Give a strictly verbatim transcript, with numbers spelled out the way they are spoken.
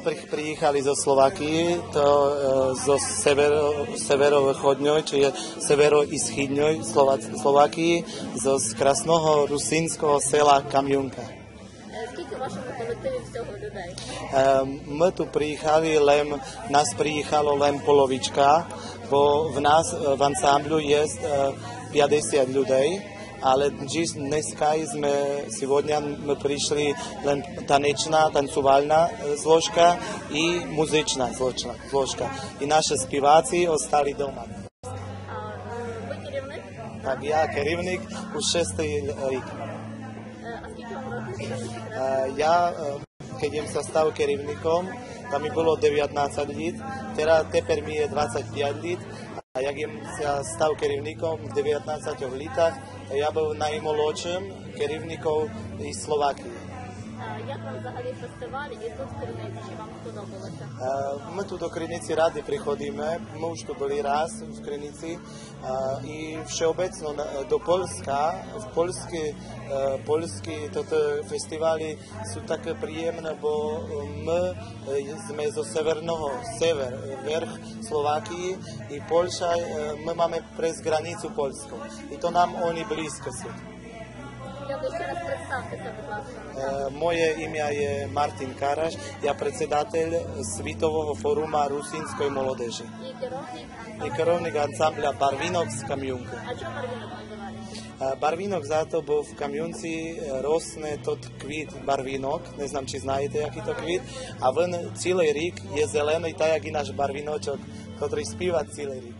При-, приїхали зо Словакії, то, е, зо северо-, северо-виходньой, чи є северо-ісхідньой Слова-, Словакії, зо з красного русинського села Камюнка. Е, скільки у вашому колективі всього людей? Е, мы ту приїхали лем, нас приїхало лем половичка, бо в нас, е, в ансамблю є, е, пятдесят людей, але днес, днеска сьме, сьогодня мы пришли лем танечна, танцувальна, е, зложка і музична зложка, зложка. І наші співаці остали дома. А, е, ви керівник? Так, я керівник у шестый рік. Е, а скільки вам років? Е, я, е, кед єм ся став керівником, та ми было девятнадцять літ, тера-, тепер ми є двадцять пять літ, а як єм ся став керівником в девятнадцятьох літах, та я быв наймолодшым керівником из Словакії. А як вам взагалі фестиваль і тут в Криниці? Чи вам сподобалося? Е, мы ту до Криниці рады приходиме, мы уж ту были раз в Криниці, е, і всеобецно на, до Польска, в польскы, е, польскы тото фестивалі сут такы приємны, бо, е, мы, е, сьме зо северного, север, е, верх Словакії, і Польща, е, мы маме през границу польску. І то нам они близко сут. Ще раз представте ся, будь ласка. Е, моє імя є Мартин Караш, я председатель Світового форума русинськой молодежі. І керівник ансамбля? І керівник ансамбля Барвінок з Камюнкы. А чого Барвінок называєте? Е, Барвінок зато, бо в Камюнці, е, росне тот квіт барвінок, не знам, чи знаєте, якый то квіт, а він цілый рік є зеленый, так як і наш барвіночок, котрый співат цілый рік.